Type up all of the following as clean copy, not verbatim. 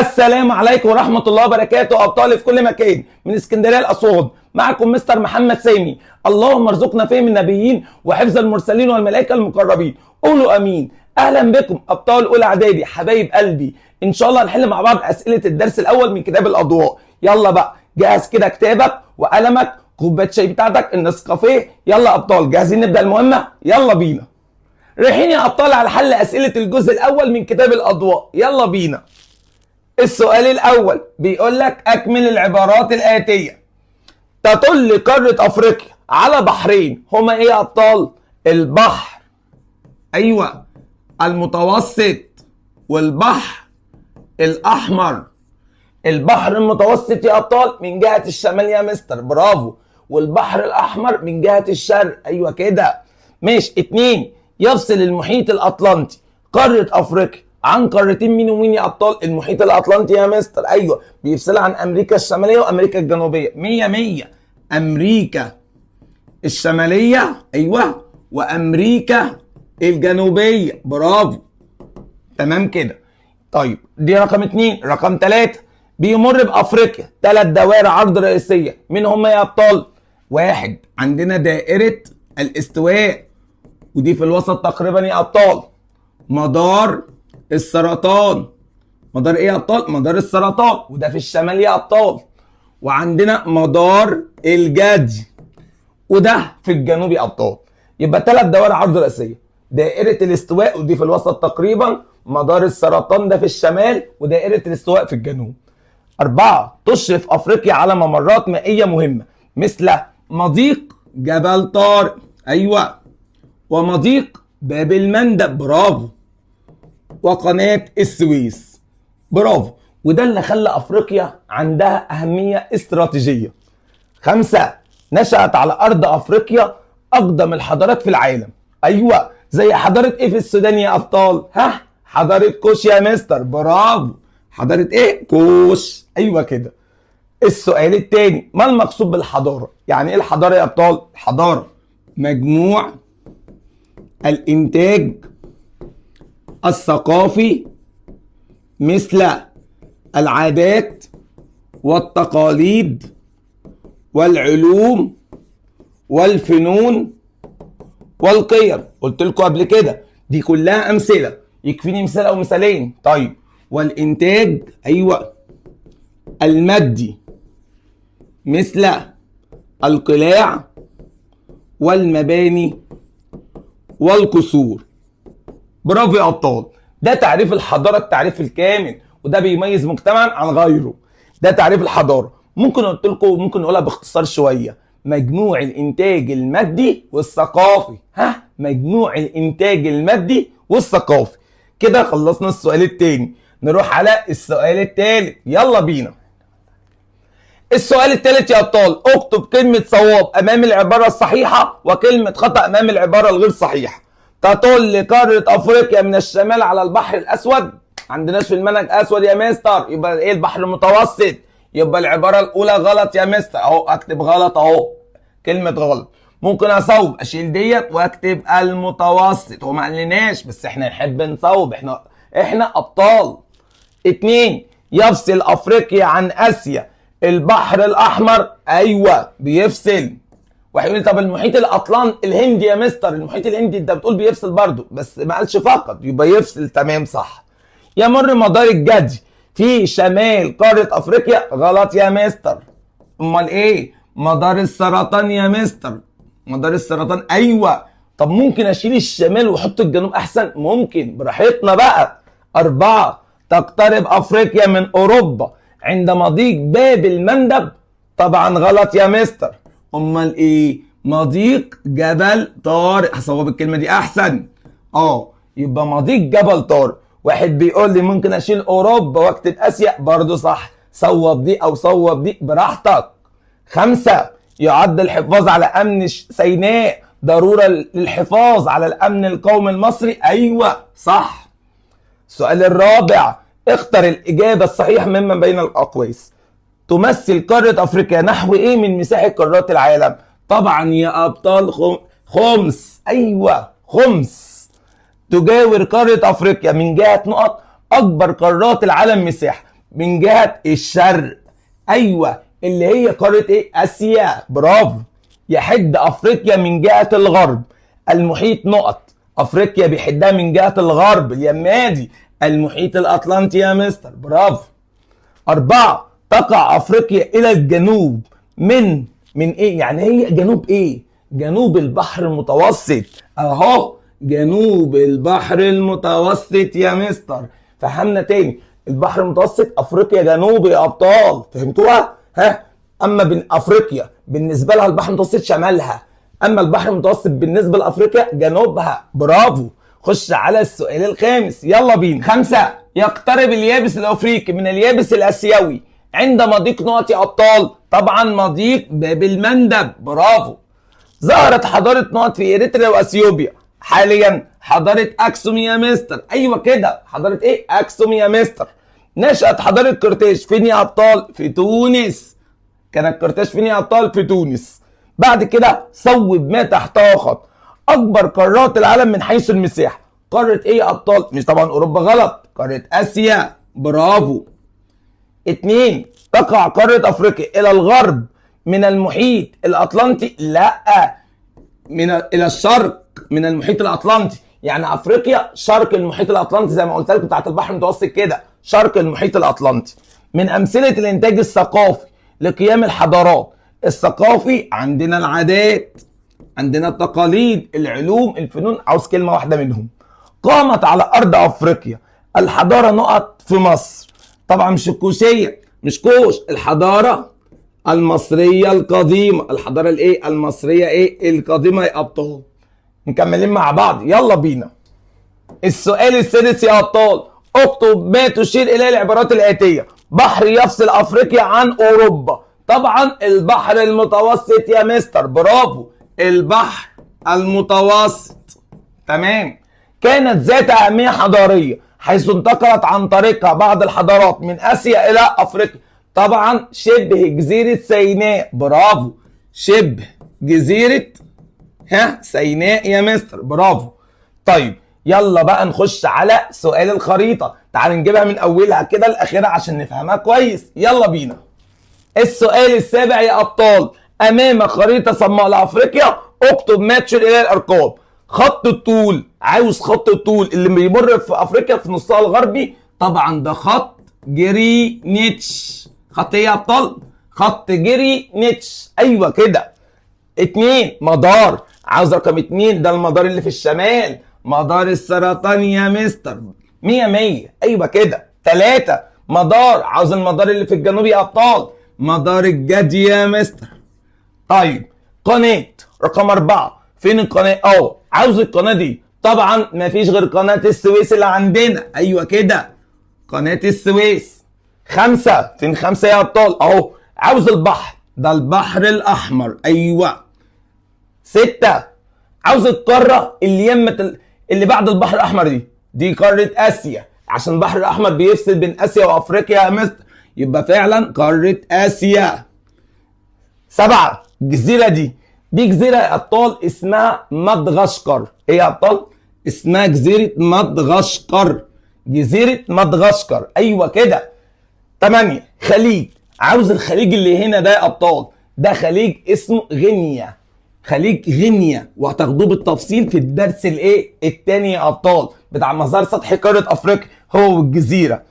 السلام عليكم ورحمة الله وبركاته أبطالي في كل مكان من اسكندرية لأسوان. معكم مستر محمد سامي. اللهم ارزقنا فهم النبيين وحفظ المرسلين والملائكة المقربين، قولوا أمين. أهلا بكم أبطال أولى إعدادي حبايب قلبي. إن شاء الله هنحل مع بعض أسئلة الدرس الأول من كتاب الأضواء. يلا بقى جهز كده كتابك وقلمك، كوباية شاي بتاعتك، النسكافيه. يلا أبطال جاهزين نبدأ المهمة؟ يلا بينا. رايحين يا أبطال على حل أسئلة الجزء الأول من كتاب الأضواء. يلا بينا. السؤال الأول بيقول لك أكمل العبارات الآتية. تطل قارة أفريقيا على بحرين، هما إيه يا أبطال؟ البحر أيوه المتوسط والبحر الأحمر. البحر المتوسط يا أبطال من جهة الشمال يا مستر، برافو، والبحر الأحمر من جهة الشرق، أيوه كده ماشي. اتنين، يفصل المحيط الأطلنطي قارة أفريقيا عن قارتين مين ومين يا ابطال؟ المحيط الاطلنطي يا مستر، ايوه بيفصلها عن امريكا الشمالية وامريكا الجنوبية. 100 100. امريكا الشمالية ايوه وامريكا الجنوبية، برافو تمام كده. طيب دي رقم 2. رقم 3، بيمر بافريقيا 3 دوائر عرض رئيسية، مين هم يا ابطال؟ واحد، عندنا دائرة الاستواء ودي في الوسط تقريبا يا ابطال، مدار السرطان. مدار ايه يا ابطال؟ مدار السرطان وده في الشمال يا ابطال. وعندنا مدار الجدي وده في الجنوب يا ابطال. يبقى 3 دوائر عرض رئيسية، دائرة الاستواء ودي في الوسط تقريبا، مدار السرطان ده في الشمال، ودائره الاستواء في الجنوب. 4، تشرف افريقيا على ممرات مائية مهمة مثل مضيق جبل طارق ايوه ومضيق باب المندب، برافو، وقناة السويس، برافو. وده اللي خلى افريقيا عندها اهمية استراتيجية. 5، نشأت على ارض افريقيا اقدم الحضارات في العالم، ايوه زي حضارة ايه في السودان يا ابطال؟ ها، حضارة كوش يا مستر، برافو. حضارة ايه؟ كوش، ايوه كده. السؤال الثاني، ما المقصود بالحضارة؟ يعني ايه الحضارة يا ابطال؟ الحضارة مجموع الانتاج الثقافي مثل العادات والتقاليد والعلوم والفنون والقيم. قلت لكم قبل كده دي كلها امثلة، يكفيني مثال او مثالين. طيب والانتاج ايوه المادي مثل القلاع والمباني والقصور، برافو يا ابطال. ده تعريف الحضارة، التعريف الكامل، وده بيميز مجتمعا عن غيره. ده تعريف الحضارة. ممكن قلت لكم ممكن نقولها باختصار شوية، مجموع الانتاج المادي والثقافي. ها، مجموع الانتاج المادي والثقافي. كده خلصنا السؤال الثاني، نروح على السؤال الثالث. يلا بينا. السؤال الثالث يا ابطال، اكتب كلمة صواب امام العبارة الصحيحة وكلمه خطا امام العبارة الغير صحيحه. تطل قارة افريقيا من الشمال على البحر الاسود. عندناش في المنهج اسود يا مستر، يبقى ايه؟ البحر المتوسط. يبقى العبارة الاولى غلط يا مستر، اهو اكتب غلط اهو، كلمة غلط. ممكن اصوب، اشيل ديت واكتب المتوسط، هو ما قالناش بس احنا نحب نصوب، احنا ابطال. 2، يفصل افريقيا عن اسيا البحر الاحمر، ايوه بيفصل. واحد يقول لي طب المحيط الاطلنطي الهندي يا مستر، المحيط الهندي انت بتقول بيفصل برضه، بس ما قالش فقط، يبقى يفصل، تمام صح. يمر مدار الجدي في شمال قارة افريقيا، غلط يا مستر. امال ايه؟ مدار السرطان يا مستر، مدار السرطان ايوه. طب ممكن اشيل الشمال واحط الجنوب احسن؟ ممكن، براحتنا بقى. 4، تقترب افريقيا من اوروبا عند مضيق باب المندب، طبعا غلط يا مستر. امال ايه؟ مضيق جبل طارق، هصوب الكلمة دي احسن. يبقى مضيق جبل طارق. واحد بيقول لي ممكن اشيل اوروبا واكتب اسيا، برضه صح، صوب دي او صوب دي براحتك. 5، يعد الحفاظ على امن سيناء ضرورة للحفاظ على الامن القومي المصري، ايوه صح. السؤال الرابع، اختر الاجابة الصحيحة مما بين الاقواس. تمثل قارة افريقيا نحو ايه من مساحة قارات العالم؟ طبعا يا ابطال خمس، ايوه خمس. تجاور قارة افريقيا من جهة نقط اكبر قارات العالم مساحة. من جهة الشرق. ايوه اللي هي قارة ايه؟ اسيا. برافو. يحد افريقيا من جهة الغرب المحيط نقط. افريقيا بيحدها من جهة الغرب اليمادي المحيط الاطلنطي يا مستر. برافو. 4 تقع افريقيا الى الجنوب من ايه؟ يعني هي جنوب ايه؟ جنوب البحر المتوسط. اهو جنوب البحر المتوسط يا مستر. فهمنا تاني، البحر المتوسط افريقيا جنوب يا ابطال، فهمتوها؟ ها؟ اما بين افريقيا بالنسبة لها البحر المتوسط شمالها، اما البحر المتوسط بالنسبة لافريقيا جنوبها. برافو. خش على السؤال الخامس، يلا بينا. 5 يقترب اليابس الافريقي من اليابس الاسيوي عند مضيق نقط يا ابطال. طبعا مضيق باب المندب. برافو. ظهرت حضارة نقط في اريتريا واثيوبيا حاليا حضارة اكسوم يا مستر. ايوه كده، حضارة ايه؟ اكسوم يا مستر. نشأت حضارة قرطاج فين يا ابطال؟ في تونس. كانت قرطاج فين يا ابطال؟ في تونس. بعد كده صوب ما تحتها خط. اكبر قارات العالم من حيث المساحة قارة ايه يا ابطال؟ مش طبعا اوروبا غلط، قارة اسيا. برافو. 2 تقع قارة افريقيا الى الغرب من المحيط الاطلنطي. لا، من الى الشرق من المحيط الاطلنطي، يعني افريقيا شرق المحيط الاطلنطي زي ما قلت لكم بتاعت البحر المتوسط كده، شرق المحيط الاطلنطي. من امثلة الانتاج الثقافي لقيام الحضارات الثقافي عندنا العادات، عندنا التقاليد، العلوم، الفنون، عاوز كلمة واحدة منهم. قامت على ارض افريقيا الحضارة نقط في مصر. طبعا مش الكوشيه، مش كوش، الحضارة المصرية القديمة. الحضارة الايه؟ المصرية ايه؟ القديمة يا ابطال. مكملين مع بعض، يلا بينا. السؤال السادس يا ابطال، اكتب ما تشير اليه العبارات الاتية. بحر يفصل افريقيا عن اوروبا. طبعا البحر المتوسط يا مستر. برافو، البحر المتوسط. تمام. كانت ذات اهمية حضارية حيث انتقلت عن طريقها بعض الحضارات من اسيا الى افريقيا. طبعا شبه جزيرة سيناء. برافو، شبه جزيرة سيناء يا مستر. برافو. طيب يلا بقى نخش على سؤال الخريطة. تعال نجيبها من اولها كده لاخرها عشان نفهمها كويس. يلا بينا. السؤال السابع يا ابطال، امام خريطة صماء لافريقيا اكتب ما تشير اليه الارقام. خط الطول، عاوز خط الطول اللي بيمر في افريقيا في نصها الغربي، طبعا ده خط جرينتش. خط ايه يا ابطال؟ خط جرينتش. ايوه كده. 2 مدار، عاوز رقم 2 ده المدار اللي في الشمال، مدار السرطان يا مستر. 100 100. ايوه كده. 3 مدار، عاوز المدار اللي في الجنوب يا ابطال، مدار الجدي يا مستر. طيب قناة رقم 4، فين القناة؟ عاوز القناة دي، طبعا مفيش غير قناة السويس اللي عندنا. ايوه كده، قناة السويس. 5 فين 5 يا ابطال؟ اهو، عاوز البحر، ده البحر الاحمر. ايوه. 6 عاوز القارة اللي يمت اللي بعد البحر الاحمر، دي قارة اسيا، عشان البحر الاحمر بيفصل بين اسيا وافريقيا يا مستر، يبقى فعلا قارة اسيا. 7 الجزيرة دي جزيرة يا ابطال اسمها مدغشقر. ايه يا ابطال؟ اسمها جزيرة مدغشقر. جزيرة مدغشقر. ايوه كده. 8 خليج، عاوز الخليج اللي هنا ده يا ابطال، ده خليج اسمه غينيا. خليج غينيا، وهتاخدوه بالتفصيل في الدرس الايه الثاني يا ابطال بتاع مزار سطح قارة افريقيا هو والجزيرة.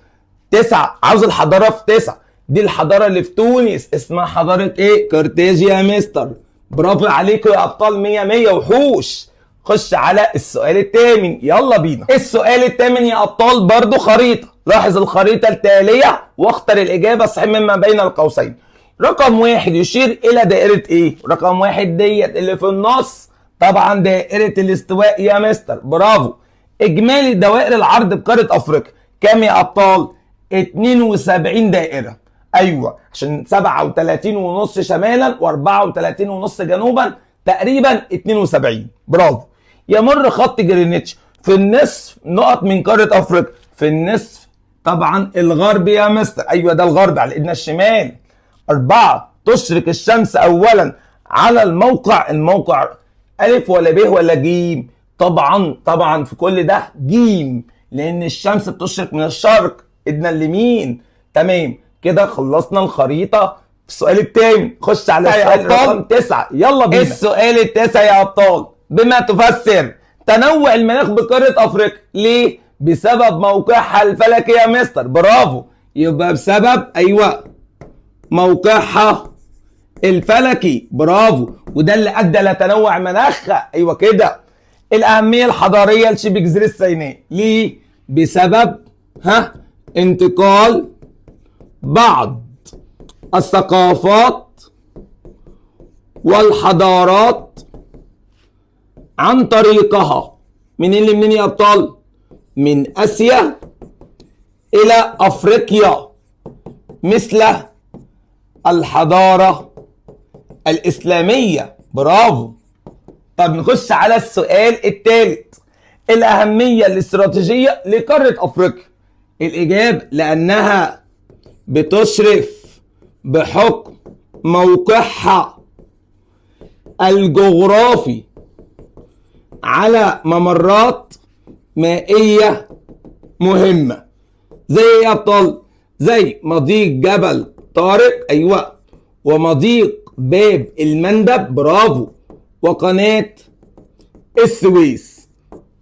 9 عاوز الحضارة في 9، دي الحضارة اللي في تونس اسمها حضارة ايه؟ قرطاج يا مستر. برافو عليكم يا ابطال، 100 100 وحوش. خش على السؤال الثامن، يلا بينا. السؤال الثامن يا ابطال برضو خريطة، لاحظ الخريطة التالية واختر الاجابة الصحيحة مما بين القوسين. رقم 1 يشير الى دائرة ايه؟ رقم 1 ديت اللي في النص، طبعا دائرة الاستواء يا مستر. برافو. اجمالي دوائر العرض بقاره افريقيا كام يا ابطال؟ 72 دائرة. ايوه، عشان 37.5 شمالا و34.5 جنوبا، تقريبا 72. برافو. يمر خط جرينتش في النصف نقط من قارة افريقيا، في النصف طبعا الغرب يا مستر. ايوه ده الغرب على ايدنا الشمال. 4 تشرق الشمس اولا على الموقع، الموقع الف ولا ب ولا ج؟ طبعا طبعا في كل ده ج، لان الشمس بتشرق من الشرق ايدنا اليمين. تمام كده خلصنا الخريطة. في السؤال الثاني خش على السؤال رقم 9. يلا بينا. السؤال التاسع يا ابطال، بما تفسر تنوع المناخ بقارة افريقيا؟ ليه؟ بسبب موقعها الفلكي يا مستر. برافو، يبقى بسبب ايوه موقعها الفلكي. برافو، وده اللي ادى لتنوع مناخها. ايوه كده. الاهمية الحضارية لشبه جزيرة سيناء، ليه؟ بسبب انتقال بعض الثقافات والحضارات عن طريقها. منين لمنين يا ابطال؟ من اسيا الى افريقيا، مثل الحضارة الاسلامية. برافو. طب نخش على السؤال الثالث، الاهمية الاستراتيجية لقاره افريقيا. الاجابة لانها بتشرف بحكم موقعها الجغرافي على ممرات مائية مهمة. زي ايه يا ابطال؟ زي مضيق جبل طارق، ايوه، ومضيق باب المندب، برافو، وقناة السويس.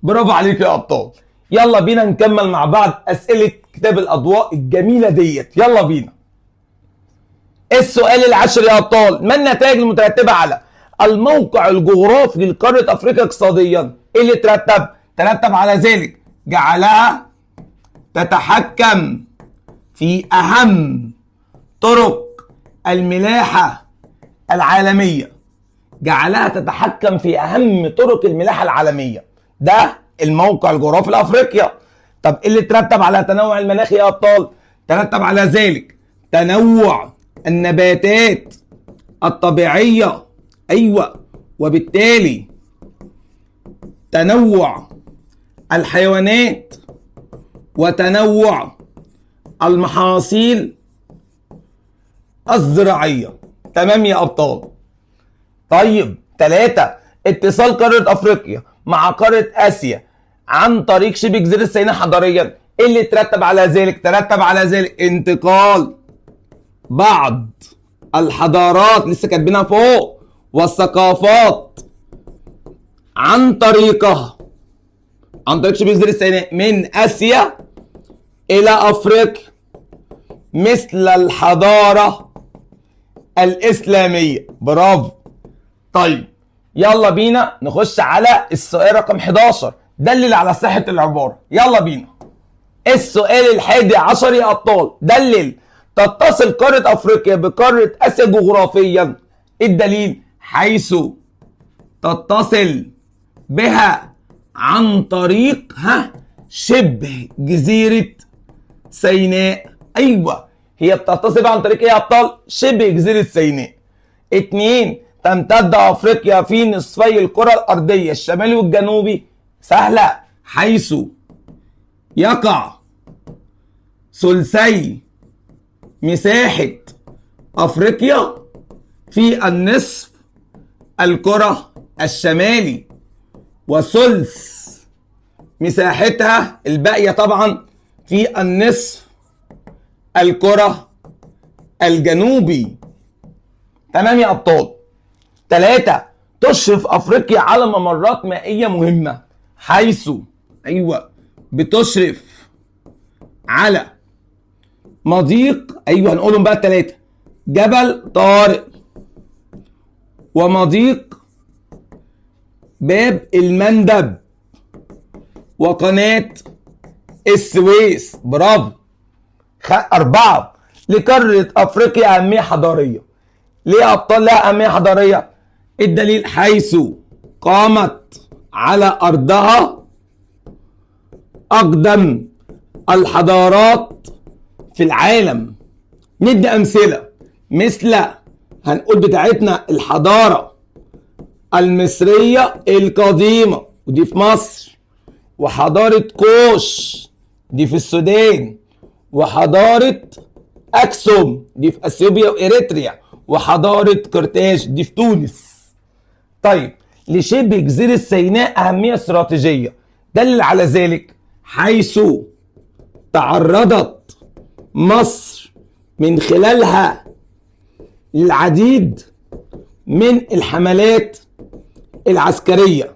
برافو عليك يا ابطال. يلا بينا نكمل مع بعض اسئلة كتاب الاضواء الجميلة ديت. يلا بينا. السؤال العاشر يا ابطال، ما النتائج المترتبة على الموقع الجغرافي لقارة افريقيا اقتصاديا؟ ايه اللي ترتب؟ ترتب على ذلك جعلها تتحكم في اهم طرق الملاحة العالمية. جعلها تتحكم في اهم طرق الملاحة العالمية. ده الموقع الجغرافي لافريقيا. طب ايه اللي ترتب على تنوع المناخ يا ابطال؟ ترتب على ذلك تنوع النباتات الطبيعية، ايوه، وبالتالي تنوع الحيوانات وتنوع المحاصيل الزراعية. تمام يا ابطال. طيب 3، اتصال قارة افريقيا مع قارة اسيا عن طريق شبه جزيرة سيناء حضاريا. ايه اللي ترتب على ذلك؟ ترتب على ذلك انتقال بعض الحضارات، لسه كاتبينها فوق، والثقافات عن طريقها، عن طريق شبه جزيرة سيناء من اسيا الى افريقيا، مثل الحضارة الاسلامية. برافو. طيب يلا بينا نخش على السؤال رقم 11، دلل على صحة العبارة. يلا بينا. السؤال 11 يا ابطال، دلل تتصل قارة افريقيا بقارة اسيا جغرافيا. الدليل حيث تتصل بها عن طريق شبه جزيرة سيناء. ايوه، هي بتتصل بها عن طريق ايه يا ابطال؟ شبه جزيرة سيناء. 2، تمتد افريقيا في نصفي الكرة الارضية الشمالي والجنوبي. سهلة، حيث يقع ثلثي مساحة افريقيا في النصف الكرة الشمالي، وثلث مساحتها الباقية طبعا في النصف الكرة الجنوبي. تمام يا ابطال. 3، تشرف افريقيا على ممرات مائية مهمة، حيث ايوه بتشرف على مضيق، ايوه هنقولهم بقى 3، جبل طارق ومضيق باب المندب وقناة السويس. برافو. 4، لقارة افريقيا اهمية حضارية. ليه يا ابطال لها اهمية حضارية؟ الدليل حيث قامت على ارضها اقدم الحضارات في العالم. ندي امثلة، مثل هنقول بتاعتنا الحضارة المصرية القديمة ودي في مصر، وحضارة كوش دي في السودان، وحضارة اكسوم دي في اثيوبيا واريتريا، وحضارة قرطاج دي في تونس. طيب لشبه جزيرة سيناء اهمية استراتيجية، دلل على ذلك حيث تعرضت مصر من خلالها العديد من الحملات العسكرية،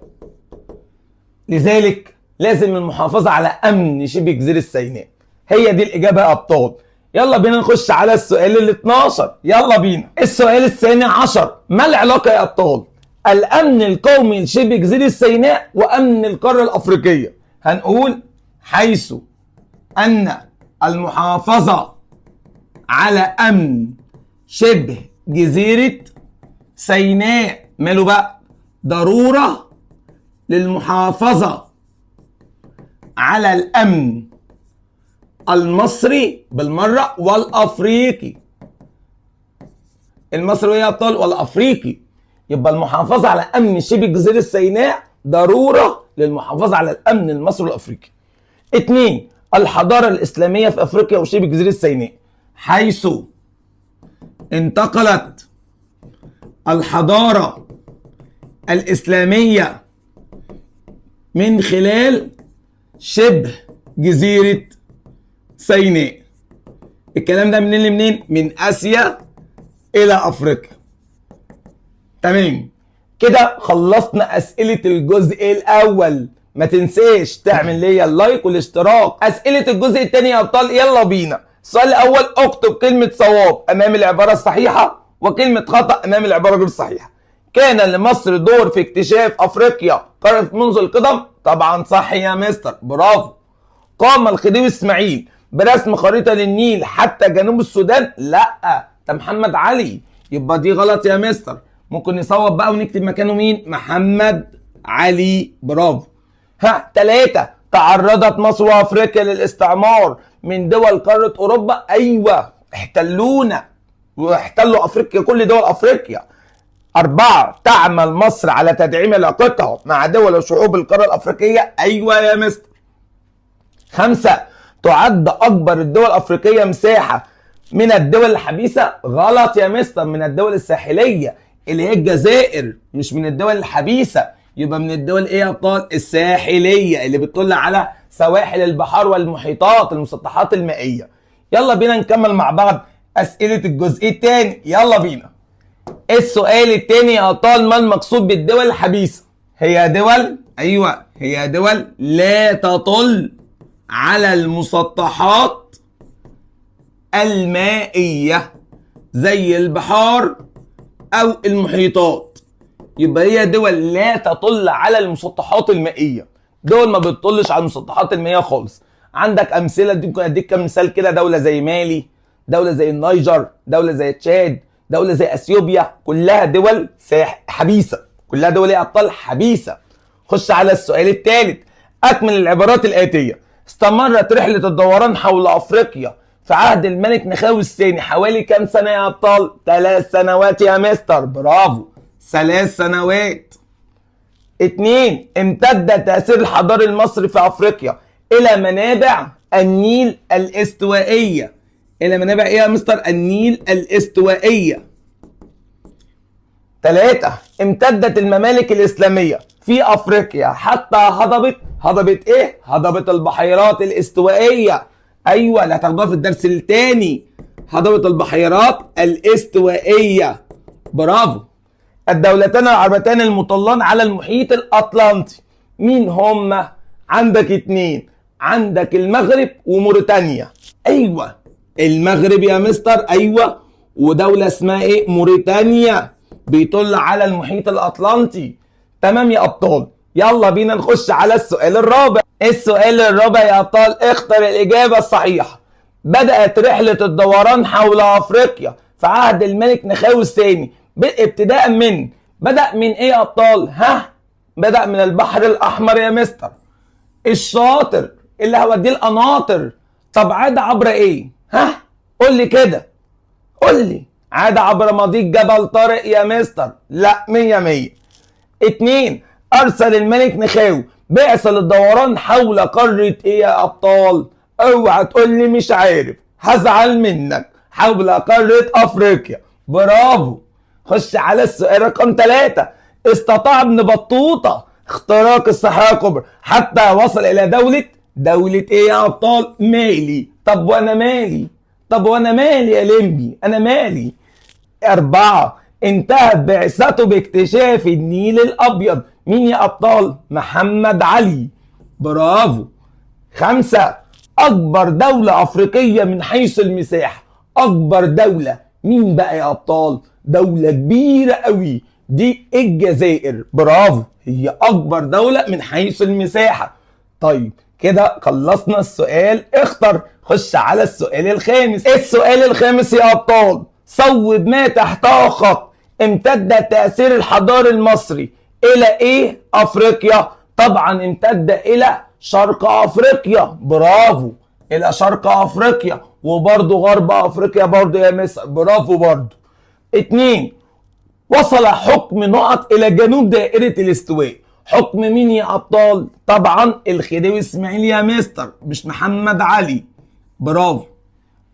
لذلك لازم المحافظة على أمن شبه جزيرة سيناء. هي دي الإجابة يا أبطال. يلا بينا نخش على السؤال ال 12. يلا بينا السؤال 12. ما العلاقة يا أبطال الأمن القومي لشبه جزيرة سيناء وأمن القارة الأفريقية؟ هنقول حيث أن المحافظة على أمن شبه جزيرة سيناء ماله بقى؟ ضرورة للمحافظة على الأمن المصري بالمرة والأفريقي. المصري يا أبطال والأفريقي. يبقى المحافظة على أمن شبه جزيرة سيناء ضرورة للمحافظة على الأمن المصري والأفريقي. 2، الحضارة الإسلامية في أفريقيا وشبه جزيرة سيناء، حيث انتقلت الحضارة الإسلامية من خلال شبه جزيرة سيناء. الكلام ده منين لمنين؟ من آسيا إلى أفريقيا. تمام كده خلصنا أسئلة الجزء الأول. ما تنساش تعمل لي اللايك والاشتراك. أسئلة الجزء الثاني يا أبطال، يلا بينا. السؤال الأول، اكتب كلمة صواب أمام العبارة الصحيحة وكلمة خطأ أمام العبارة غير الصحيحة. كان لمصر دور في اكتشاف أفريقيا قارة منذ القدم؟ طبعا صح يا مستر، برافو. قام الخديوي إسماعيل برسم خريطة للنيل حتى جنوب السودان؟ لا، ده محمد علي، يبقى دي غلط يا مستر. ممكن نصوب بقى ونكتب مكانه مين؟ محمد علي، برافو. ها 3، تعرضت مصر وافريقيا للاستعمار من دول قارة اوروبا؟ ايوه، احتلونا واحتلوا افريقيا، كل دول افريقيا. 4، تعمل مصر على تدعيم علاقتها مع دول وشعوب القارة الافريقية؟ ايوه يا مستر. 5، تعد اكبر الدول الافريقية مساحة من الدول الحبيسة؟ غلط يا مستر، من الدول الساحلية اللي هي الجزائر، مش من الدول الحبيسة. يبقى من الدول ايه يا ابطال؟ الساحلية اللي بتطل على سواحل البحار والمحيطات، المسطحات المائية. يلا بينا نكمل مع بعض اسئلة الجزء الثاني. يلا بينا. السؤال الثاني يا ابطال، ما المقصود بالدول الحبيسة؟ هي دول، ايوه هي دول لا تطل على المسطحات المائية زي البحار او المحيطات. يبقى هي دول لا تطل على المسطحات المائية، دول ما بتطلش على المسطحات المائية خالص. عندك امثلة، ممكن اديك كام مثال كده: دولة زي مالي، دولة زي النيجر، دولة زي تشاد، دولة زي اثيوبيا، كلها دول حبيسة، كلها دول يا ابطال حبيسة. خش على السؤال الثالث، اكمل العبارات الاتية. استمرت رحله الدوران حول افريقيا في عهد الملك نخاوي الثاني حوالي كام سنة يا ابطال؟ 3 سنوات يا مستر، برافو، 3 سنوات. 2، امتد تأثير الحضاري المصري في افريقيا الى منابع النيل الاستوائية. الى منابع ايه يا مستر؟ النيل الاستوائية. 3، امتدت الممالك الاسلامية في افريقيا حتى هضبت، هضبت ايه؟ هضبت البحيرات الاستوائية. ايوه، اللي هتاخدوها في الدرس الثاني، هضبت البحيرات الاستوائية، برافو. الدولتان العربتان المطلان على المحيط الاطلنطي مين هما؟ عندك 2، عندك المغرب وموريتانيا. ايوه المغرب يا مستر، ايوه، ودولة اسمها ايه؟ موريتانيا، بيطل على المحيط الاطلنطي. تمام يا ابطال. يلا بينا نخش على السؤال الرابع. السؤال الرابع يا ابطال، اختر الاجابة الصحيحة. بدأت رحلة الدوران حول افريقيا في عهد الملك نخاوي الثاني ابتداء من، بدأ من ايه يا ابطال؟ ها، بدأ من البحر الاحمر يا مستر. الشاطر اللي هوديه القناطر. طب عاد عبر ايه؟ ها قول لي كده، قول لي. عاد عبر مضيق جبل طارق يا مستر. لا، 100 100. 2، ارسل الملك نخاوي بعثة للدوران حول قارة ايه يا ابطال؟ اوعى تقول لي مش عارف، هزعل منك. حول قارة افريقيا، برافو. خش على السؤال رقم 3، استطاع ابن بطوطة اختراق الصحراء الكبرى حتى وصل الى دولة، دولة ايه يا ابطال؟ مالي. طب وانا مالي؟ طب وانا مالي يا لمبي، انا مالي. 4 انتهت بعثته باكتشاف النيل الابيض. مين يا ابطال؟ محمد علي. برافو. 5 اكبر دولة افريقية من حيث المساحة. اكبر دولة مين بقى يا ابطال؟ دولة كبيرة قوي، دي الجزائر. برافو، هي اكبر دولة من حيث المساحة. طيب كده خلصنا السؤال اختر. خش على السؤال الخامس. السؤال الخامس يا ابطال، صوب ما تحته خط. امتد تأثير الحضاري المصري الى ايه؟ افريقيا. طبعا امتد الى شرق افريقيا. برافو، الى شرق افريقيا وبرضه غرب افريقيا برضه يا مصر. برافو برضه. 2 وصل حكم نقط الى جنوب دائرة الاستواء. حكم مين يا ابطال؟ طبعا الخديوي اسماعيل يا مستر، مش محمد علي. برافو.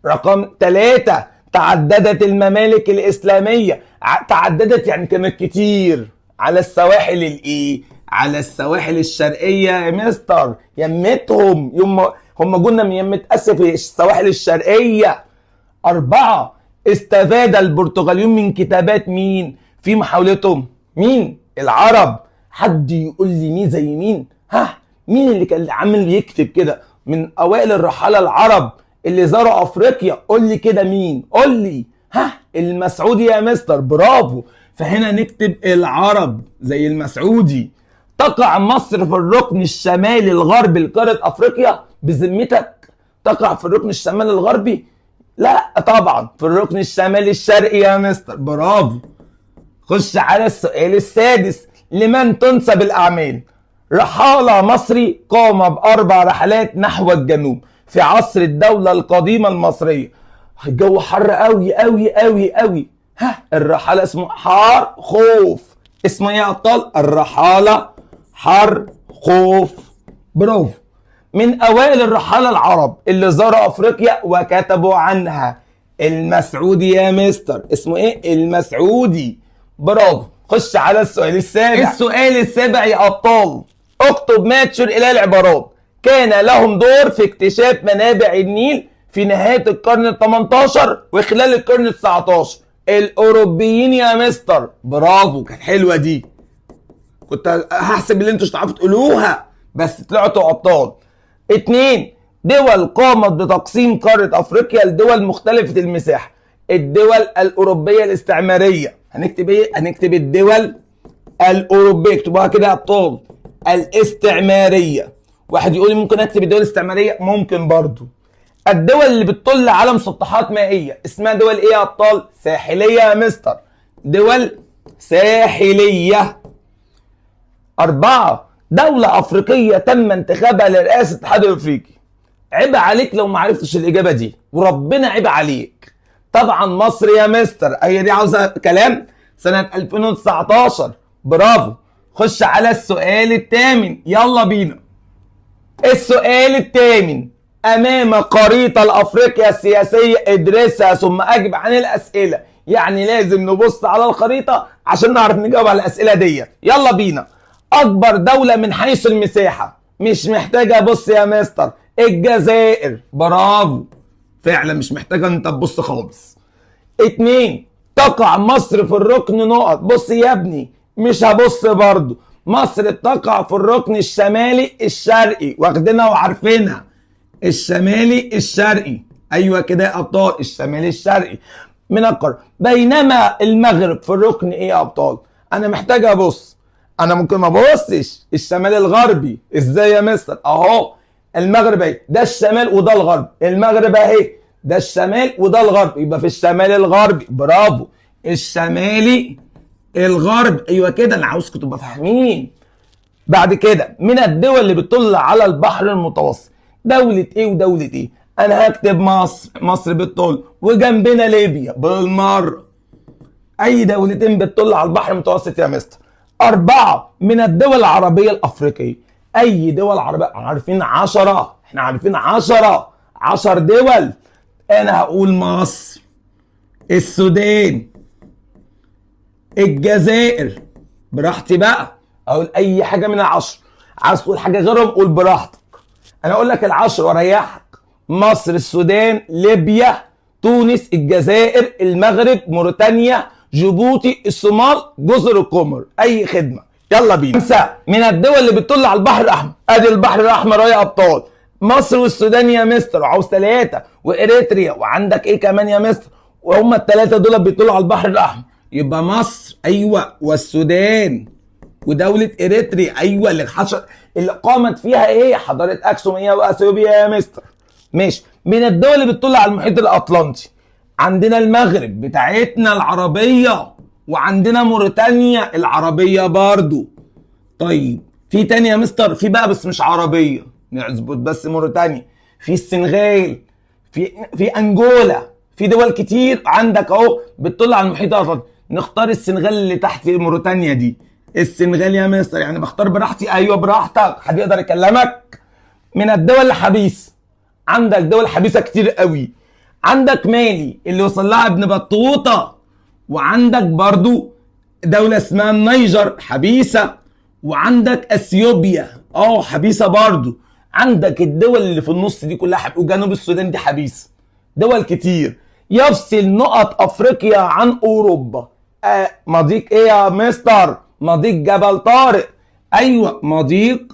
رقم 3 تعددت الممالك الاسلامية. تعددت يعني كانت كتير على السواحل الايه؟ على السواحل الشرقية يا مستر. يمتهم يوم هم جولنا من يمة اسيا في السواحل الشرقية. 4 استفاد البرتغاليون من كتابات مين في محاولتهم؟ مين؟ العرب. حد يقول لي مين زي مين؟ ها، مين اللي كان عامل يكتب كده من اوائل الرحالة العرب اللي زاروا افريقيا؟ قول لي كده مين؟ قول لي. ها، المسعودي يا مستر. برافو. فهنا نكتب العرب زي المسعودي. تقع مصر في الركن الشمالي الغربي لقارة افريقيا. بذمتك تقع في الركن الشمالي الغربي؟ لا طبعا، في الركن الشمالي الشرقي يا مستر. برافو. خش على السؤال السادس. لمن تنسب الاعمال؟ رحالة مصري قام ب4 رحلات نحو الجنوب في عصر الدولة القديمة المصرية. الجو حر قوي قوي قوي قوي. ها، الرحالة اسمه حار خوف. اسمه ايه يا ابطال؟ الرحالة حار خوف. برافو. من اوائل الرحالة العرب اللي زاروا افريقيا وكتبوا عنها المسعودي يا مستر. اسمه ايه؟ المسعودي. برافو. خش على السؤال السابع. السؤال السابع يا ابطال، اكتب ما تشير اليه العبارات. كان لهم دور في اكتشاف منابع النيل في نهاية القرن ال18 وخلال القرن ال19. الاوروبيين يا مستر. برافو، كانت حلوة دي، كنت هحسب اللي انتوا مش هتعرفوا تقولوها، بس طلعتوا ابطال. 2 دول قامت بتقسيم قارة افريقيا لدول مختلفة المساحة. الدول الاوروبية الاستعمارية. هنكتب ايه؟ هنكتب الدول الاوروبية، اكتبوها كده يا ابطال، الاستعمارية. واحد يقول لي ممكن اكتب الدول الاستعمارية؟ ممكن برضو. الدول اللي بتطل على مسطحات مائية اسمها دول ايه يا ابطال؟ ساحليه يا مستر، دول ساحليه. 4 دولة افريقية تم انتخابها لرئاسة الاتحاد الافريقي. عيب عليك لو ما عرفتش الاجابة دي، وربنا عيب عليك. طبعا مصر يا مستر، هي دي عاوزه كلام؟ سنة 2019. برافو. خش على السؤال الثامن، يلا بينا. السؤال الثامن، امام خريطة لافريقيا السياسية ادرسها ثم اجب عن الاسئلة. يعني لازم نبص على الخريطة عشان نعرف نجاوب على الاسئلة ديت. يلا بينا. اكبر دولة من حيث المساحة، مش محتاجه ابص يا مستر، الجزائر. برافو، فعلا مش محتاجه انت تبص خالص. 2 تقع مصر في الركن نقط. بص يا ابني، مش هبص برضو. مصر تقع في الركن الشمالي الشرقي، واخدينها وعارفينها، الشمالي الشرقي. ايوه كده يا ابطال، الشمالي الشرقي من القارة. بينما المغرب في الركن ايه يا ابطال؟ انا محتاج ابص، انا ممكن ما ابصش. الشمال الغربي ازاي يا مستر؟ اهو المغرب اهي، ده الشمال وده الغرب. المغرب اهي، ده الشمال وده الغرب، يبقى في الشمال الغربي. برافو، الشمالي الغرب. ايوه كده، انا عاوزكم تبقوا فاهمين. بعد كده من الدول اللي بتطل على البحر المتوسط، دولة ايه ودولة ايه؟ انا هكتب مصر، مصر بتطل، وجنبنا ليبيا بالمرة. اي دولتين بتطل على البحر المتوسط يا مستر. 4 من الدول العربية الافريقية. اي دول عربية؟ عارفين 10، احنا عارفين 10 دول. انا هقول مصر، السودان، الجزائر، براحتي بقى اقول اي حاجة من 10. عايز تقول حاجة غيرهم قول براحتك، انا اقول لك 10 واريحك. مصر، السودان، ليبيا، تونس، الجزائر، المغرب، موريتانيا، جيبوتي، الصومال، جزر القمر. اي خدمة. يلا بينا. 5 من الدول اللي بتطل على البحر الاحمر. ادي البحر الاحمر اهو يا ابطال. مصر والسودان يا مستر، وعاوز 3، واريتريا، وعندك ايه كمان يا مستر؟ وهم الثلاثة دول بيطلعوا على البحر الاحمر. يبقى مصر ايوه والسودان ودولة اريتريا ايوه اللي قامت فيها ايه؟ حضارة اكسوميه واثيوبيا يا مستر. ماشي. من الدول اللي بتطل على المحيط الاطلنطي عندنا المغرب بتاعتنا العربية، وعندنا موريتانيا العربية برضو. طيب في تاني يا مستر؟ في بقى بس مش عربية، نظبط بس موريتانيا، في السنغال، في انجولا، في دول كتير عندك اهو بتطل على المحيط الاطلنطي. نختار السنغال اللي تحت موريتانيا دي. السنغال يا مستر، يعني بختار براحتي؟ ايوه براحتك، حد يقدر يكلمك؟ من الدول الحبيسه عندك دول حبيسة كتير قوي. عندك مالي اللي وصل لها ابن بطوطة، وعندك برضو دولة اسمها النيجر حبيسة، وعندك اثيوبيا حبيسة برضو. عندك الدول اللي في النص دي كلها وجنوب السودان دي حبيسة. دول كتير. يفصل نقط افريقيا عن اوروبا. مضيق ايه يا مستر؟ مضيق جبل طارق. ايوه مضيق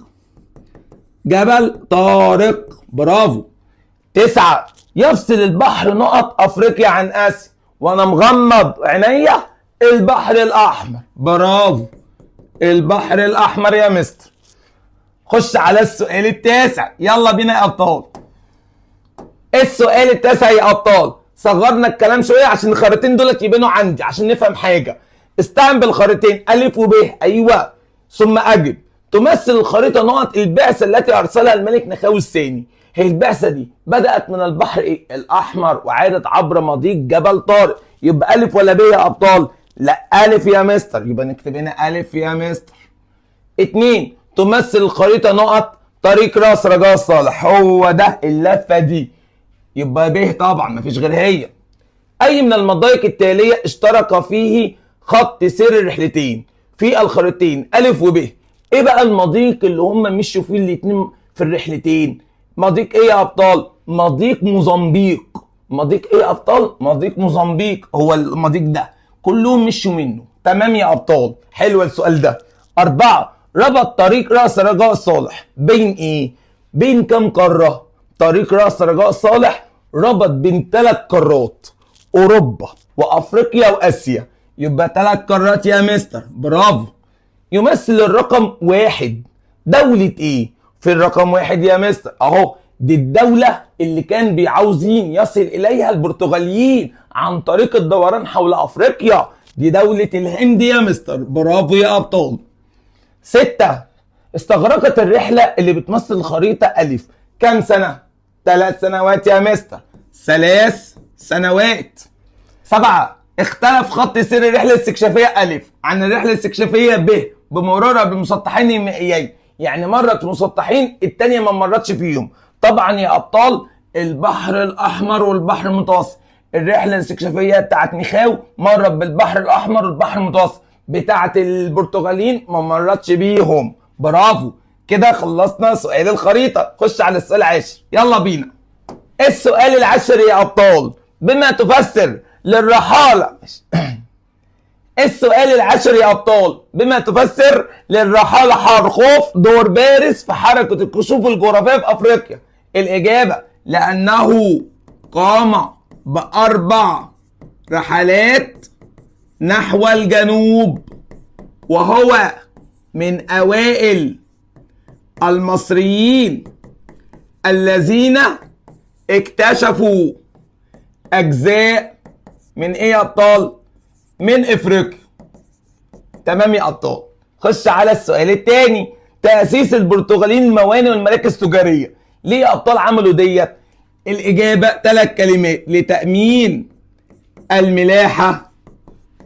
جبل طارق، برافو. 9 يفصل البحر نقط افريقيا عن اسيا، وانا مغمض عينيا البحر الاحمر، برافو البحر الاحمر يا مستر. خش على السؤال التاسع، يلا بينا يا ابطال. السؤال التاسع يا ابطال، صغرنا الكلام شوية عشان الخريطتين دولت يبانوا عندي عشان نفهم حاجة. استعن بالخريطتين الف وب، ايوه، ثم اجب. تمثل الخريطة نقط البعثة التي ارسلها الملك نخاوي الثاني. هي البعثة دي بدات من البحر ايه؟ الاحمر، وعادت عبر مضيق جبل طارق. يبقى الف ولا ب يا ابطال؟ لا الف يا مستر، يبقى نكتب هنا الف يا مستر. 2 تمثل الخريطة نقط طريق راس رجاء صالح، هو ده اللفة دي، يبقى ب طبعا مفيش غير هي. اي من المضايق التالية اشترك فيه خط سير الرحلتين في الخريطتين الف وب؟ ايه بقى المضيق اللي هم مشوا فيه الاتنين في الرحلتين؟ مضيق ايه يا ابطال؟ مضيق موزمبيق. مضيق ايه يا ابطال؟ مضيق موزمبيق، هو المضيق ده كلهم مشوا منه. تمام يا ابطال، حلو السؤال ده. 4 ربط طريق راس رجاء صالح بين ايه؟ بين كام قارة؟ طريق راس رجاء صالح ربط بين 3 قارات، اوروبا وافريقيا واسيا، يبقى 3 قارات يا مستر، برافو. يمثل الرقم 1 دولة ايه؟ في الرقم 1 يا مستر اهو، دي الدولة اللي كان بيعاوزين يصل اليها البرتغاليين عن طريق الدوران حول افريقيا، دي دولة الهند يا مستر، برافو يا ابطال. 6 استغرقت الرحلة اللي بتمثل الخريطة ألف كام سنة؟ 3 سنوات يا مستر، 3 سنوات. 7 اختلف خط سير الرحلة الاستكشافية ألف عن الرحلة الاستكشافية ب بمرورها بمسطحين المائيين، يعني مرت مسطحين التانية ما مرتش فيهم. طبعا يا أبطال البحر الأحمر والبحر المتوسط، الرحلة الاستكشافية بتاعت ميخاو مرت بالبحر الأحمر والبحر المتوسط، بتاعت البرتغاليين ما مرتش بيهم، برافو. كده خلصنا سؤال الخريطة، خش على السؤال العاشر، يلا بينا. السؤال العاشر يا أبطال، بما تفسر للرحالة. السؤال العاشر يا أبطال، بما تفسر للرحالة حارخوف دور بارز في حركة الكشوف الجغرافية في أفريقيا؟ الإجابة لأنه قام ب4 رحلات نحو الجنوب، وهو من أوائل المصريين الذين اكتشفوا أجزاء من إيه يا أبطال؟ من إفريقيا. تمام يا أبطال. خش على السؤال الثاني، تأسيس البرتغاليين الموانئ والمراكز التجارية. ليه يا أبطال عملوا ديت؟ الإجابة 3 كلمات، لتأمين الملاحة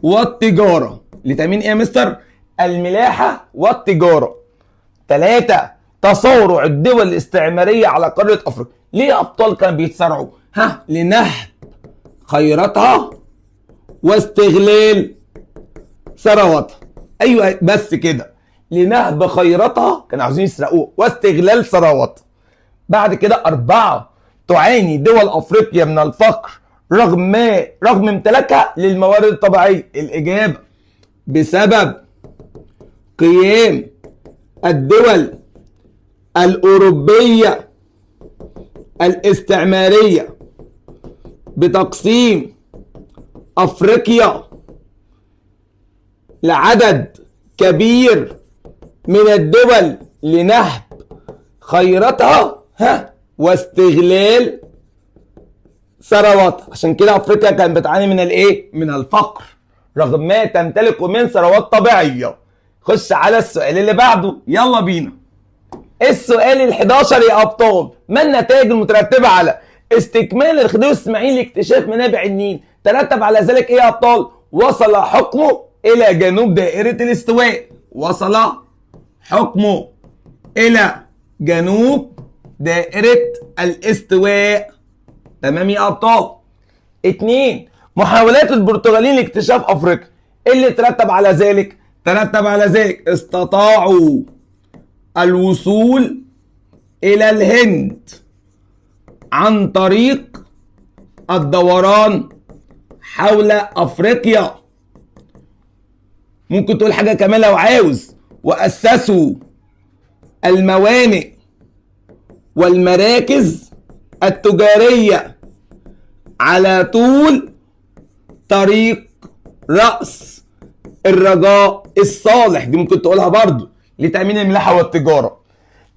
والتجارة. لتأمين إيه يا مستر؟ الملاحة والتجارة. 3 تصارع الدول الاستعمارية على قارة أفريقيا. ليه يا أبطال كانوا بيتسارعوا؟ ها، لنهب خيراتها واستغلال ثرواتها. أيوه بس كده، لنهب خيراتها كانوا عاوزين يسرقوها واستغلال ثرواتها. بعد كده 4 تعاني دول أفريقيا من الفقر رغم امتلاكها للموارد الطبيعية؟ الإجابة بسبب قيام الدول الأوروبية الاستعمارية بتقسيم أفريقيا لعدد كبير من الدول لنهب خيراتها واستغلال ثرواتها. عشان كده افريقيا كانت بتعاني من الايه؟ من الفقر رغم ما تمتلكه من ثروات طبيعية. خش على السؤال اللي بعده، يلا بينا. السؤال ال11 يا ابطال، ما النتائج المترتبة على استكمال الخديوي اسماعيل لاكتشاف منابع النيل؟ ترتب على ذلك ايه يا ابطال؟ وصل حكمه الى جنوب دائرة الاستواء. وصل حكمه الى جنوب دائرة الاستواء. تمام يا ابطال. 2، محاولات البرتغاليين لاكتشاف افريقيا، اللي ترتب على ذلك؟ ترتب على ذلك استطاعوا الوصول الى الهند عن طريق الدوران حول افريقيا. ممكن تقول حاجة كمان لو عاوز، واسسوا الموانئ والمراكز التجارية على طول طريق رأس الرجاء الصالح. دي ممكن تقولها برضو لتأمين الملاحة والتجارة.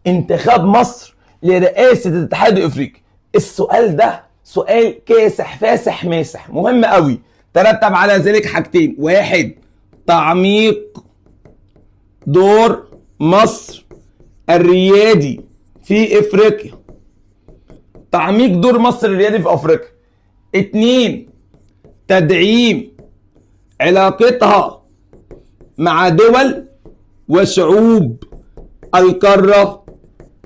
انتخاب مصر لرئاسة الاتحاد الافريقي، السؤال ده سؤال كاسح فاسح ماسح مهم قوي. ترتب على ذلك حاجتين، واحد تعميق دور مصر الريادي في افريقيا، تعميق دور مصر الريادي في افريقيا. 2، تدعيم علاقتها مع دول وشعوب القارة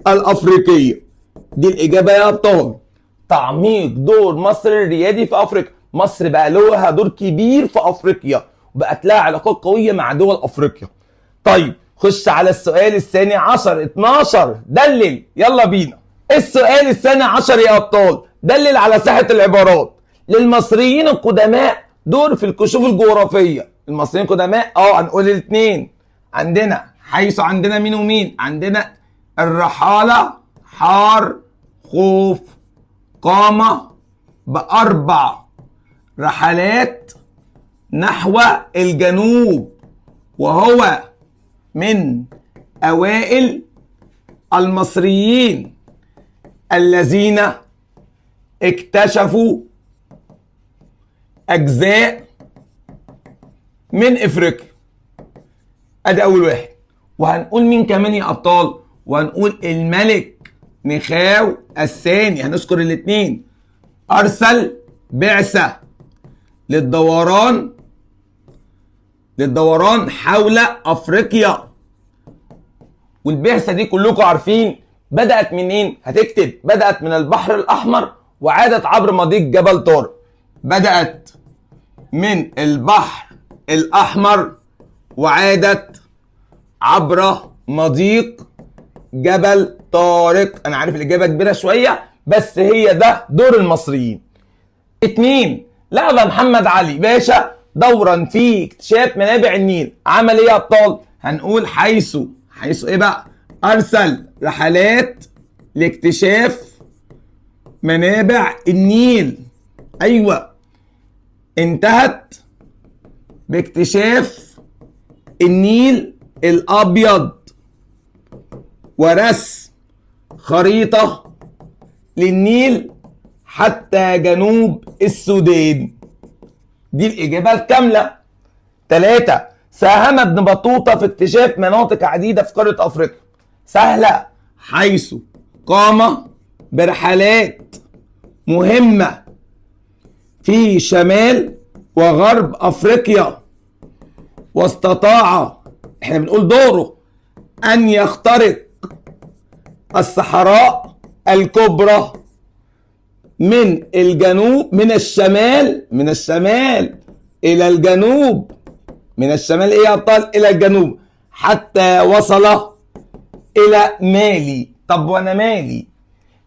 الافريقية. دي الاجابة يا ابطال، تعميق دور مصر الريادي في افريقيا. مصر بقى لها دور كبير في افريقيا وبقت لها علاقات قوية مع دول افريقيا. طيب خش على السؤال الثاني عشر 12، دلل، يلا بينا. السؤال الثاني عشر يا ابطال، دلل على ساحة العبارات. للمصريين القدماء دور في الكشوف الجغرافية. المصريين القدماء هنقول الاثنين، عندنا حيث عندنا مين ومين؟ عندنا الرحالة حار خوف قام ب4 رحلات نحو الجنوب، وهو من أوائل المصريين الذين اكتشفوا أجزاء من إفريقيا. أدي أول واحد. وهنقول مين كمان يا أبطال؟ وهنقول الملك نخاو الثاني، هنذكر الاثنين. أرسل بعثة للدوران حول أفريقيا، والبعثة دي كلكم عارفين بدأت منين؟ هتكتب بدأت من البحر الأحمر وعادت عبر مضيق جبل طارق. بدأت من البحر الأحمر وعادت عبر مضيق جبل طارق. أنا عارف الإجابة كبيرة شوية بس هي ده دور المصريين. 2، لعب محمد علي باشا دورا في اكتشاف منابع النيل. عمل ايه يا ابطال؟ هنقول حيث ايه بقى؟ ارسل رحلات لاكتشاف منابع النيل. ايوه، انتهت باكتشاف النيل الابيض ورسم خريطة للنيل حتى جنوب السودان. دي الإجابة الكاملة. 3، ساهم ابن بطوطة في اكتشاف مناطق عديدة في قارة أفريقيا. سهلة، حيث قام برحلات مهمة في شمال وغرب أفريقيا، واستطاع، احنا بنقول دوره، أن يخترق الصحراء الكبرى من الجنوب، من الشمال إلى الجنوب، من الشمال إيه يا أبطال؟ إلى الجنوب، حتى وصل إلى مالي. طب وأنا مالي؟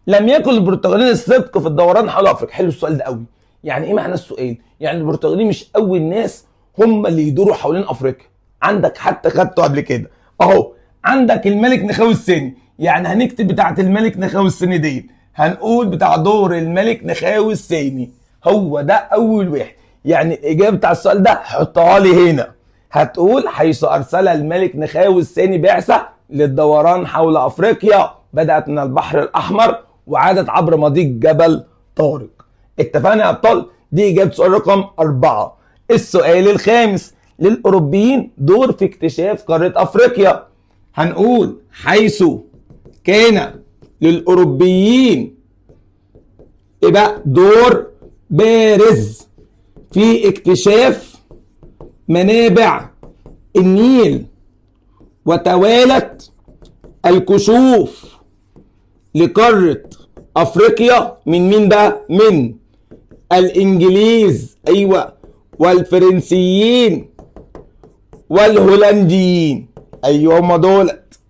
لم يكن البرتغاليين الصدق في الدوران حول أفريقيا. حلو السؤال ده قوي. يعني ايه معنى السؤال؟ يعني البرتغاليين مش اول ناس هم اللي يدوروا حوالين افريقيا، عندك حتى خدته قبل كده اهو، عندك الملك نخاوي الثاني، يعني هنكتب بتاعه الملك نخاوي الثاني دي، هنقول بتاع دور الملك نخاوي الثاني، هو ده اول واحد. يعني الاجابة بتاع السؤال ده حطها لي هنا، هتقول حيث ارسل الملك نخاوي الثاني بعثه للدوران حول افريقيا، بدات من البحر الاحمر وعادت عبر مضيق جبل طارق. اتفقنا يا ابطال؟ دي اجابه سؤال رقم 4. السؤال الخامس، للاوروبيين دور في اكتشاف قارة افريقيا. هنقول حيث كان للاوروبيين يبقى دور بارز في اكتشاف منابع النيل، وتوالت الكشوف لقارة افريقيا من مين بقى؟ من الانجليز، ايوه، والفرنسيين والهولنديين، ايوه هم دولت.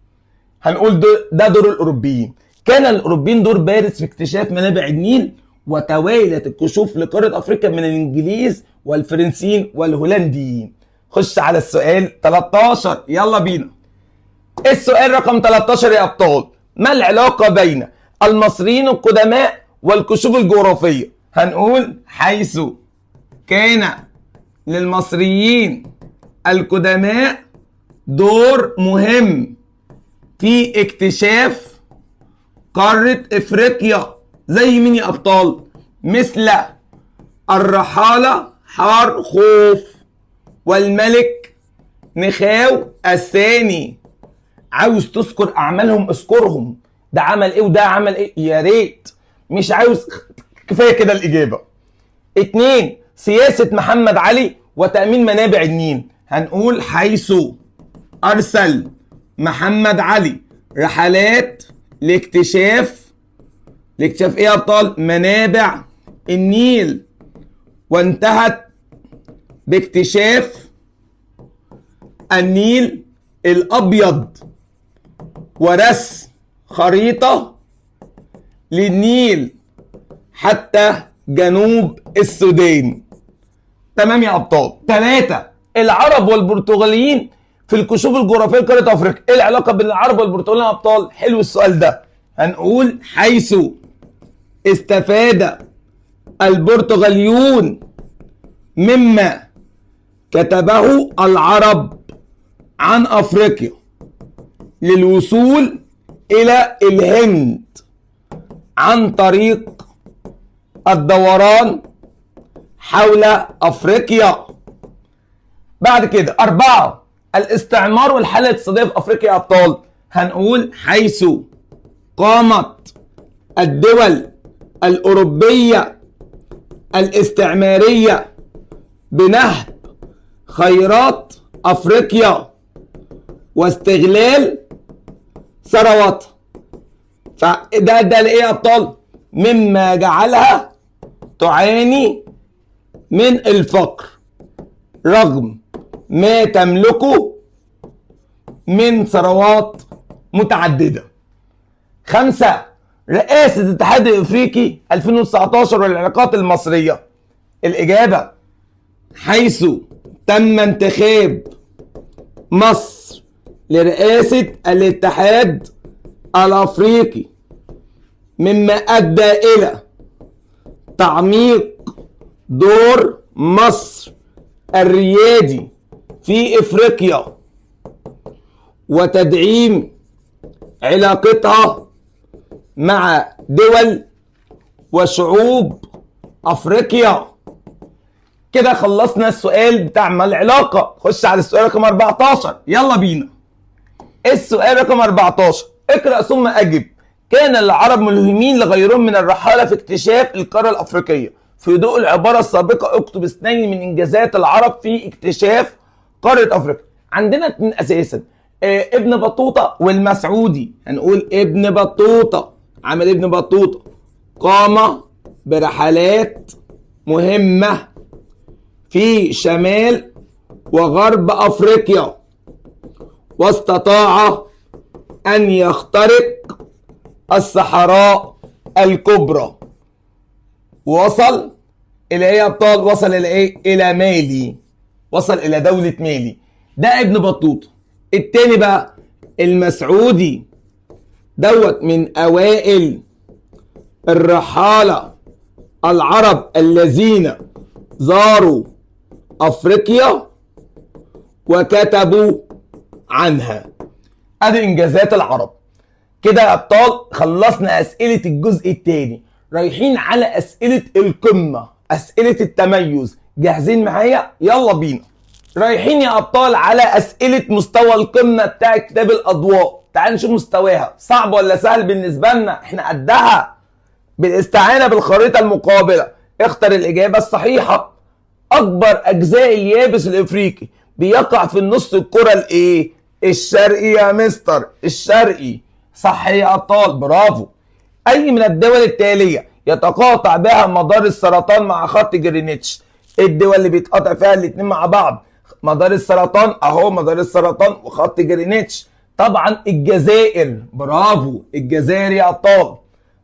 هنقول ده دور الاوروبيين. كان الاوروبيين دور بارز في اكتشاف منابع النيل، وتوالت الكشوف لقارة افريقيا من الانجليز والفرنسيين والهولنديين. خش على السؤال 13، يلا بينا. السؤال رقم 13 يا ابطال، ما العلاقة بين المصريين القدماء والكشوف الجغرافية؟ هنقول حيث كان للمصريين القدماء دور مهم في اكتشاف قارة افريقيا، زي مين يا ابطال؟ مثل الرحالة حار خوف والملك نخاو الثاني. عاوز تذكر اعمالهم اذكرهم، ده عمل ايه وده عمل ايه، يا ريت. مش عاوز، كفاية كده الاجابة. 2، سياسة محمد علي وتامين منابع النيل. هنقول حيث ارسل محمد علي رحلات لاكتشاف ايه يا ابطال؟ منابع النيل، وانتهت باكتشاف النيل الابيض ورسم خريطة للنيل حتى جنوب السودان. تمام يا ابطال. 3، العرب والبرتغاليين في الكشوف الجغرافية لقاره افريقيا. ايه العلاقة بين العرب والبرتغاليين يا ابطال؟ حلو السؤال ده. هنقول حيث استفاد البرتغاليون مما كتبه العرب عن افريقيا للوصول الى الهند عن طريق الدوران حول افريقيا. بعد كده 4، الاستعمار والحالة الاقتصادية في افريقيا يا ابطال. هنقول حيث قامت الدول الاوروبية الاستعمارية بنهب خيرات افريقيا واستغلال ثرواتها، فده ده لايه يا ابطال؟ مما جعلها تعاني من الفقر رغم ما تملكه من ثروات متعددة. 5، رئاسة الاتحاد الافريقي 2019 والعلاقات المصرية. الاجابة حيث تم انتخاب مصر لرئاسة الاتحاد الافريقي، مما ادى الى تعميق دور مصر الريادي في افريقيا وتدعيم علاقتها مع دول وشعوب افريقيا. كده خلصنا السؤال بتاع ما العلاقة. خش على السؤال رقم 14، يلا بينا. السؤال رقم 14، اقرأ ثم اجب. كان العرب ملهمين لغيرهم من الرحالة في اكتشاف القارة الافريقية. في ضوء العبارة السابقة اكتب 2 من انجازات العرب في اكتشاف قارة افريقيا. عندنا 2 اساسا، ابن بطوطة والمسعودي. هنقول ابن بطوطة، عمل ابن بطوطة قام برحلات مهمة في شمال وغرب افريقيا، واستطاع ان يخترق الصحراء الكبرى، ووصل الى ايه يا ابطال؟ وصل الى ايه؟ الى مالي، وصل الى دولة مالي. ده ابن بطوطة. التاني بقى المسعودي، دوت من اوائل الرحالة العرب الذين زاروا افريقيا وكتبوا عنها. ادي انجازات العرب. كده يا ابطال خلصنا اسئلة الجزء الثاني، رايحين على اسئلة القمه، اسئلة التميز. جاهزين معايا؟ يلا بينا. رايحين يا ابطال على اسئلة مستوى القمه بتاع كتاب الاضواء. تعال نشوف مستواها صعب ولا سهل بالنسبة لنا، احنا قدها. بالاستعانه بالخريطة المقابلة اختر الاجابة الصحيحة. اكبر اجزاء اليابس الافريقي بيقع في النص الكره الايه؟ الشرقي يا مستر، الشرقي. صح يا ابطال، برافو. اي من الدول التالية يتقاطع بها مدار السرطان مع خط جرينتش؟ الدول اللي بيتقاطع فيها الاثنين مع بعض، مدار السرطان اهو، مدار السرطان وخط جرينتش، طبعا الجزائر. برافو، الجزائر يا ابطال.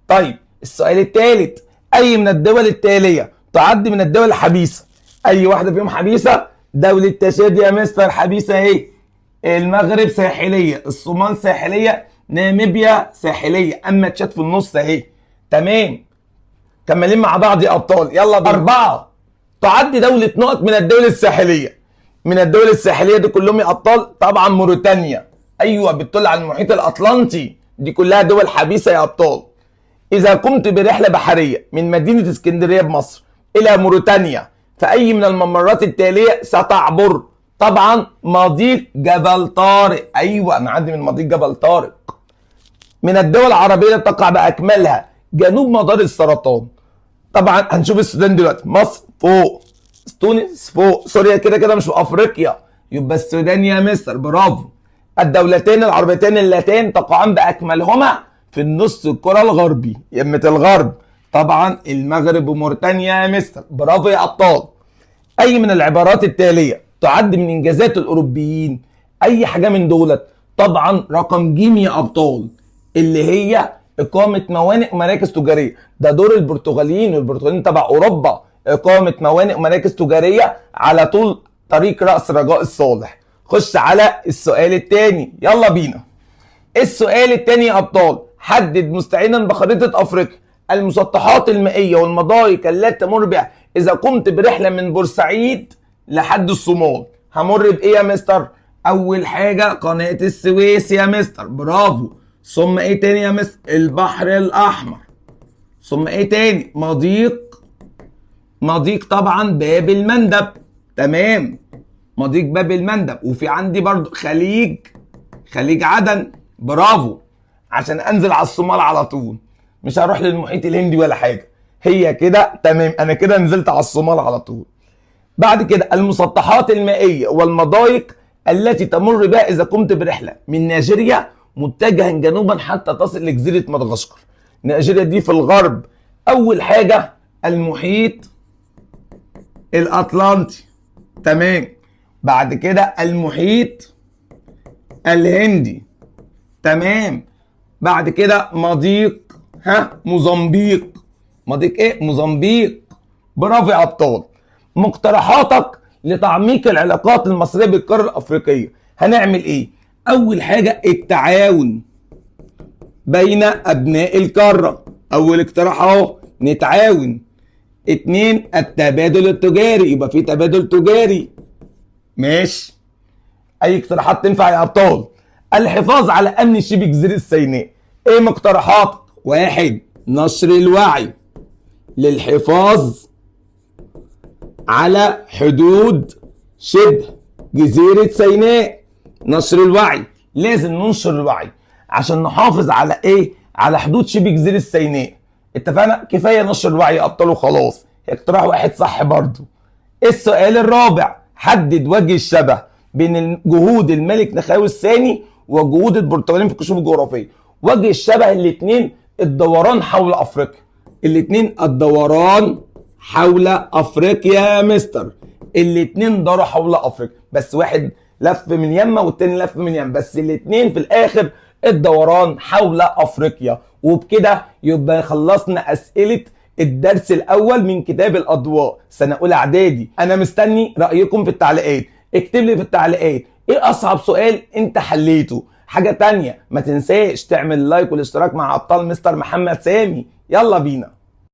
طيب السؤال الثالث، اي من الدول التالية تعد من الدول الحبيسه؟ اي واحدة فيهم حبيسة؟ دولة تشاد يا مستر حبيسة اهي، المغرب ساحليه، الصومال ساحليه، ناميبيا ساحليه، اما تشاد في النص اهي. تمام، كملين مع بعض يا ابطال، يلا بينا. 4، تعد دولة نقط من الدول الساحلية. من الدول الساحلية دي كلهم يا ابطال طبعا موريتانيا، ايوه بتطل على المحيط الاطلنطي، دي كلها دول حبيسة يا ابطال. اذا قمت برحله بحرية من مدينة اسكندرية بمصر الى موريتانيا، فاي من الممرات التالية ستعبر؟ طبعا مضيق جبل طارق، ايوه انا عندي من مضيق جبل طارق. من الدول العربية تقع باكملها جنوب مدار السرطان. طبعا هنشوف السودان دلوقتي، مصر فوق، تونس فوق، سوريا كده كده مش في افريقيا، يبقى السودان يا مصر. برافو. الدولتين العربيتين اللتان تقعان باكملهما في النص الكره الغربي، يمة الغرب، طبعا المغرب وموريتانيا يا مستر. برافو يا ابطال. اي من العبارات التالية تعد من انجازات الاوروبيين؟ اي حاجة من دولت؟ طبعا رقم ج يا ابطال، اللي هي اقامه موانئ ومراكز تجارية. ده دور البرتغاليين، والبرتغاليين تبع اوروبا، اقامه موانئ ومراكز تجارية على طول طريق راس رجاء الصالح. خش على السؤال الثاني، يلا بينا. السؤال الثاني يا ابطال، حدد مستعينا بخريطه افريقيا المسطحات المائية والمضايق التي تمر بها اذا قمت برحله من بورسعيد لحد الصومال. همر بايه يا مستر؟ اول حاجة قناة السويس يا مستر، برافو. ثم ايه تاني يا مستر؟ البحر الاحمر. ثم ايه تاني؟ مضيق طبعا باب المندب، تمام، مضيق باب المندب. وفي عندي برضو خليج عدن، برافو، عشان انزل على الصومال على طول، مش هروح للمحيط الهندي ولا حاجة. هي كده تمام، انا كده نزلت على الصومال على طول. بعد كده المسطحات المائية والمضايق التي تمر بها اذا قمت برحله من نيجيريا متجها جنوبا حتى تصل لجزيرة مدغشقر. نيجيريا دي في الغرب. اول حاجة المحيط الاطلنطي، تمام. بعد كده المحيط الهندي، تمام. بعد كده مضيق موزمبيق، مضيق ايه؟ موزمبيق. برافو يا ابطال. مقترحاتك لتعميق العلاقات المصرية بالقاره الافريقية، هنعمل ايه؟ اول حاجة التعاون بين ابناء القارة، اول اقتراح اهو، نتعاون. 2 التبادل التجاري، يبقى في تبادل تجاري، ماشي. اي اقتراحات تنفع يا ابطال. الحفاظ على امن شبه جزيرة سيناء، ايه مقترحاتك؟ 1 نشر الوعي للحفاظ على حدود شبه جزيرة سيناء. نشر الوعي، لازم ننشر الوعي عشان نحافظ على ايه؟ على حدود شبه جزيرة سيناء. اتفقنا؟ كفاية نشر الوعي يا ابطال وخلاص. اقتراح واحد صح برضو. السؤال الرابع، حدد وجه الشبه بين جهود الملك نخاوي الثاني وجهود البرتغاليين في الكشوف الجغرافية. وجه الشبه الاثنين الدوران حول افريقيا، الاثنين الدوران حول افريقيا يا مستر، الاثنين داروا حول افريقيا، بس واحد لف من يمه والتاني لف من يمه، بس الاثنين في الاخر الدوران حول افريقيا. وبكده يبقى خلصنا اسئلة الدرس الاول من كتاب الاضواء سنة اولى اعدادي. انا مستني رايكم في التعليقات، اكتب لي في التعليقات ايه اصعب سؤال انت حليته. حاجة تانية، ما تنساش تعمل like والاشتراك مع ابطال مستر محمد سامي. يلا بينا.